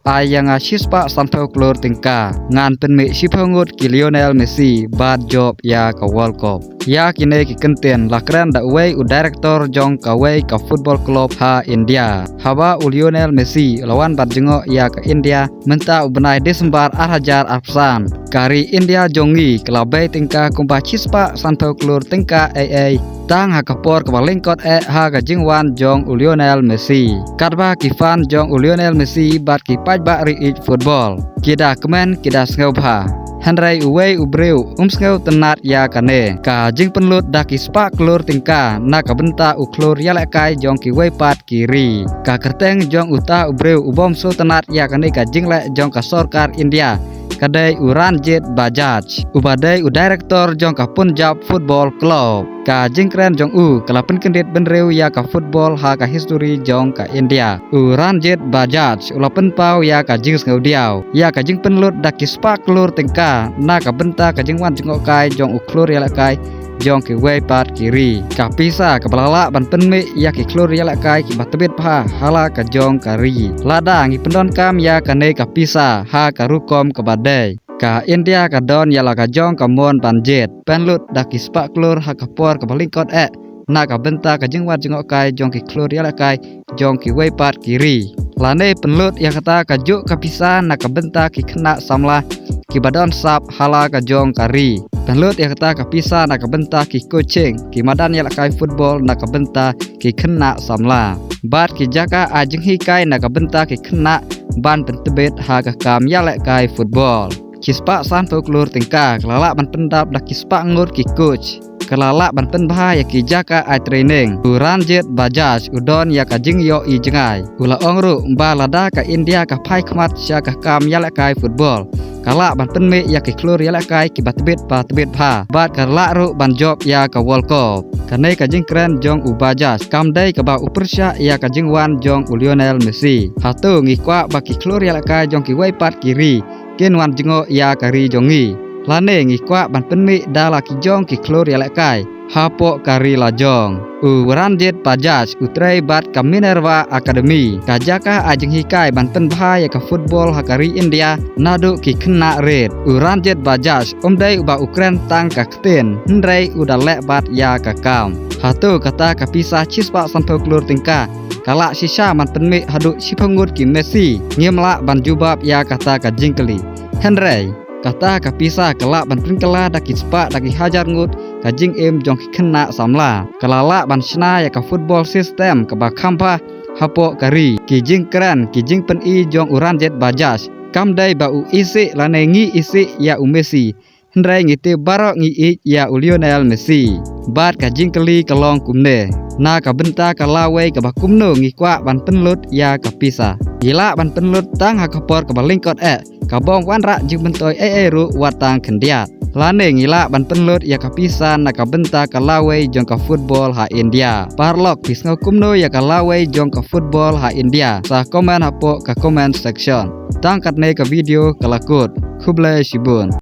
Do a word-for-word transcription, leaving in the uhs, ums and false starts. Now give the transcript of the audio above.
ai ïa nga shispah sanphew klur tyngka, ngan pynmih shiphew ngut ki Lionel Messi bad jop ïa ka World Cup. Ïa kine ki kyntien la kren da uwei u director jong kawei ka football club ha India. Haba u Lionel Messi u la wan bad jngoh ïa ka India mynta u bnai December ar hajar arphew san, ka ri India jong ngi ka la bei tyngka kumba shispah sanphew klur tyngka ei ei tang ha ka por kaba lyngkot eh ha ka jingwan jong u Lionel Messi. Katba ki fan jong u Lionel Messi bad ki paidbah ri ïeit football ki da kmen, ki da sngewbha. Hynrei uwei u briew um sngewtynnad ïa kane ka jingpynlut da ki spah klur tyngka na ka bynta u khlur ïalehkai jong kiwei pat ki ri. Ka kyrteng jong uta u briew u bym sngewtynnad ïa kane ka jingleh jong ka sorkar India ka dei u Ranjit Bajaj, uba dei u director jong ka Punjab Football Club. Ka jingkren jong u ka la pynkyndit bynriew ïa ka football ha ka history jong ka India. U Ranjit Bajaj u la pynpaw ïa ka jingsngewdiaw ïa ka jingpynlut da ki spah klur tyngka na ka bynta ka jingwan jngohkai jong u khlur ïalehkai jong kiwei pat ki ri. Ka pisa kaba la lah ban pynmih ïa ki khlur ïalehkai kiba tbit bha ha la ka jong ka ri. Lada ngi pyndonkam ïa kane ka pisa ha ka rukom kaba dei, ka India ka don ïa la ka jong ka mon ban jied. Pynlut da ki spah klur ha ka por kaba lyngkot eh na ka bynta ka jingwan jngohkai jong ki khlur ïalehkai jong kiwei pat ki ri. Lane pynlut ïa kata kajuh ka pisa na ka bynta ki khynnah samla kiba don sap ha la ka jong ka ri. Pynlut ïa kata ka pisa na ka bynta ki coaching, ki madan ïalehkai football na ka bynta ki khynnah samla. Bad ki jaka ai jinghikai na ka bynta ki khynnah ban pyntbit ha ka kam ïalehkai football. Shispah sanphew klur tyngka ka la lah ban pyndap da ki spah ngut ki coach. Ka la lah ban pynbha ïa ki jaka ai training. U Ranjit Bajaj u don ïa ka jingïohi jngai. U la ong ruh ba lada ka India ka phai khmat sha ka kam ïalehkai football, ka lah ban pynmih ïa ki khlur ïalehkai kiba tbit ba tbit bha. Bad ka lah ruh ban jop ïa ka World Cup. Kane ka jingkren jong u Bajaj kam dei kaba u pyrshah ïa ka jingwan jong u Lionel Messi. Hato ngi kwah ba ki khlur ïalehkai jong kiwei pat ki ri kin wan jngoh ïa ka ri jong ngi? Lane ngi kwah ban pynmih da la ki jong ki khlur ïalehkai hapoh ka ri la jong? U Ranjit Bajaj u trei bad ka Minerva Academy, ka jaka ai jinghikai ban pynbha ïa ka football ha ka ri India naduh ki khynnah rit. U Ranjit Bajaj um dei uba u kren tang ka ktien, hynrei u da leh bad ïa ka kam. Hato kata ka pisa shispah sanphew klur tyngka ka lah shisha ban pynmih haduh shiphew ngut ki Messi? Ngim lah ban jubab ïa kata ka jingkylli. Hynrei kata ka pisa ka lah ban pynkylla da ki spah da ki hajar ngut ka jingim jong ki khynnah samla. Ka la lah ban shna ïa ka football system kaba kham bha hapoh ka ri. Ki jingkren, ki jingpyni jong u Ranjit Bajaj kam dei ba u isih lane ngi isih ïa u Messi, hynrei ngi tip baroh ngi ïeit ïa u Lionel Messi. Bad ka jingkylli ka long kumne, na ka bynta ka lawei kaba kumno ngi kwah ban pynlut ïa ka pisa? Ngi lah ban pynlut tang ha ka por kaba lyngkot eh, ka bym wanrah jingmyntoi ei ei ruh wat tang khyndiat? Lane ngi lah ban pynlut ïa ka pisa na ka bynta ka lawei jong ka football ha India? Paralok, phi sngew kumno ïa ka lawei jong ka football ha India? Sa comment hapoh ka comment section. Tang katne ka video ka la kut. Khublei shibun.